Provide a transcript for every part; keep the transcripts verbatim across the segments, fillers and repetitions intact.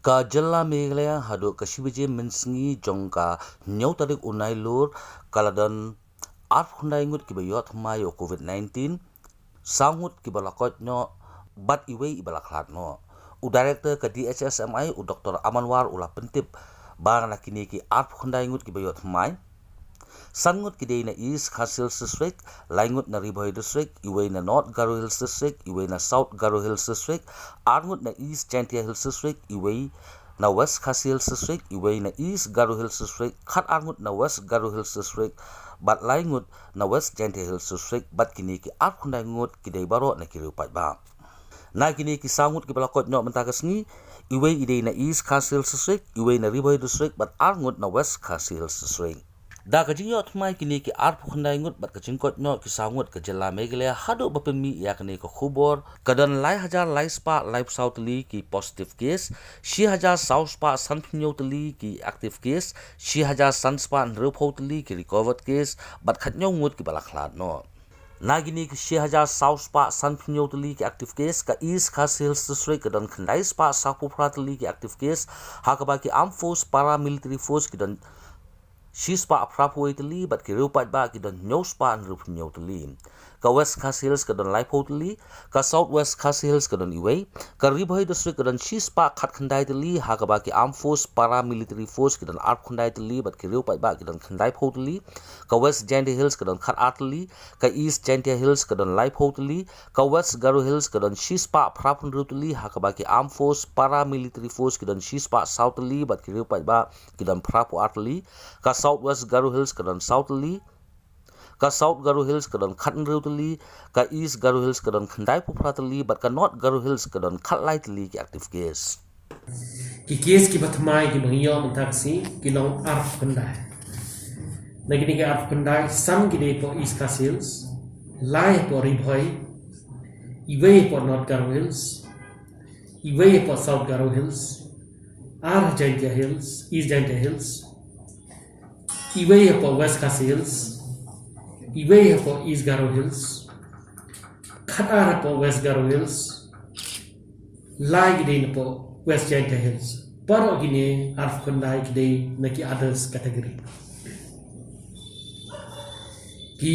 Ka jylla Meghalaya haduh ka shi baje mynsngi jong ka hynñiew tarik u Nailur ka la don arphew khyndai ngut kiba ïoh thymmai ïa u COVID nineteen, saw ngut kiba la koit noh bad iwei iba la khlad noh. U Director ka D H S M I u Doctor Aman War u la pyntip ba na kine ki arphew khyndai ngut kiba ïoh thymmai, san ngut ki dei na East Khasi Hills District, lai ngut na Ri Bhoi District, iwei na North Garo Hills District, iwei na South Garo Hills District, ar ngut na East Jaintia Hills District, iwei na West Khasi Hills District, iwei na East Garo Hills District, khat ar ngut na West Garo Hills District, bad lai ngut na West Jaintia Hills District, bad kine ki arphew khyndai ngut ki dei baroh na ki riew paidbah. Na kine ki saw ngut kiba la koit noh mynta ka sngi, iwei i dei na East Khasi Hills District, iwei na Ri Bhoi District, bad ar ngut na West Khasi Hills District. Da ka jingïoh thymmai kine ki arphew khyndai ngut bad ka jingkoit noh ki saw ngut, ka jylla Meghalaya haduh ba pynmih ïa kane ka khubor ka don lai hajar lai spah laiphew saw tylli ki positive case, shi hajar saw spah sanphew hynñiew tylli ki active case, shi hajar san spah hynriewphew tylli ki recovered case, bad khathynñiew ngut kiba la khlad noh. Na kine ki shi hajar saw spah sanphew hynñiew tylli ki active case, ka East Khasi Hills District ka don khyndai spah sawphew phra tylli ki active case, ha kaba ki Armed Force, Paramilitary Force ki don shi spah phraphew wei tylli, bad ki riew paidbah ki don hynñiew spah hynriewphew hynñiew tylli. Ka West Khasi Hills ka don laiphew tylli, ka South West Khasi Hills ka don iwei, ka Ri Bhoi District ka don shi spah khatkhyndai tylli, ha kaba ki Armed Force, Paramilitary Force ki don arphew khyndai tylli, bad ki riew paidbah ki don khyndaiphew tylli. Ka West Jaintia Hills ka don khat ar tylli, ka East Jaintia Hills ka don laiphew tylli, ka West Garo Hills ka don shi spah phraphew hynriew tylli, ha kaba ki Armed Force, Paramilitary Force ki don shi spah saw tylli, bad ki riew paidbah ki don phraphew ar tylli. Ka South West Garo Hills ka don saw tylli, ka South Garo Hills ka don khathynriew tylli, ka East Garo Hills ka don khyndaiphew phra tylli, bad ka North Garo Hills ka don khatlai tylli ki active case. Ki case kiba thymmai kiba ngi ïoh mynta ka sngi ki long arphew khyndai. Na kine ki arphew khyndai, san ki dei hapoh East Khasi Hills, lai hapoh Ri Bhoi, iwei hapoh North Garo Hills, iwei hapoh South Garo Hills, ar Jaintia Hills, East Jaintia Hills, iwei hapoh West Khasi Hills, iwei hapoh East Garo Hills, khat ar hapoh West Garo Hills, lai ki dei napoh West Jaintia Hills. Baroh kine arphew khyndai ki dei na ki others category. Ki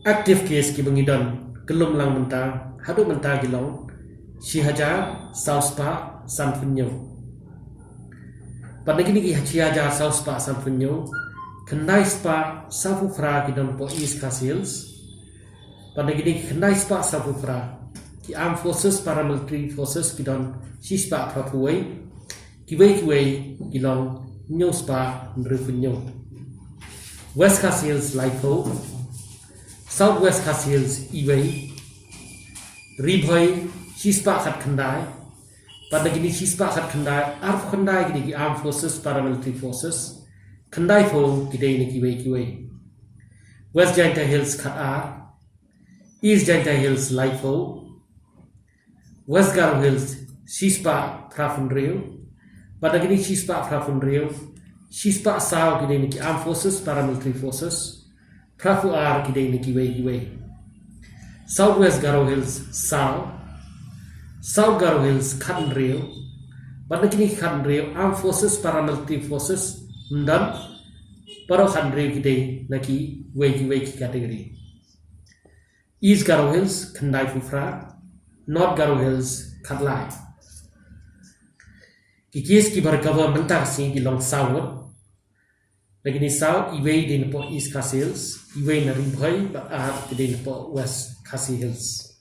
active case kiba ngi don kyllum lang mynta, haduh mynta ki long shi hajar saw spah sanphew hynñiew. Bad na kine ki shi hajar saw spah sanphew hynñiew, khyndai spah sawphew phra ki don hapoh East Khasi Hills. Bad na kine ki khyndai spah sawphew phra, ki Armed Forces, Paramilitary Forces ki don shi spah phraphew wei, kiwei kiwei ki long hynñiew spah hynriewphew hynñiew. West Khasi Hills laiphew, South West Khasi Hills iwei, Ri Bhoi shi spah khatkhyndai, bad na kine shi spah khatkhyndai, arphew khyndai ki dei ki Armed Forces, Paramilitary Forces, khyndaiphew ki dei na kiwei kiwei. West Jaintia Hills khat ar, East Jaintia Hills laiphew, West Garo Hills shi spah phraphew hynriew, bad na kine shi spah phraphew hynriew, shi spah saw ki dei na ki Armed Forces, Paramilitary Forces, phraphew ar ki dei na kiwei kiwei. South West Garo Hills saw, South Garo Hills khathynriew, bad na kine khathynriew Armed Forces, Paramilitary Forces ym don, baroh khathynriew ki dei na kiwei kiwei ki category. East Garo Hills khyndai phew phra, North Garo Hills khatlai. Ki case kiba recover mynta ka sngi ki long saw ngut. Na kine saw, iwei dei napoh East Khasi Hills, iwei na Ri Bhoi, bad ar ki dei napoh West Khasi Hills.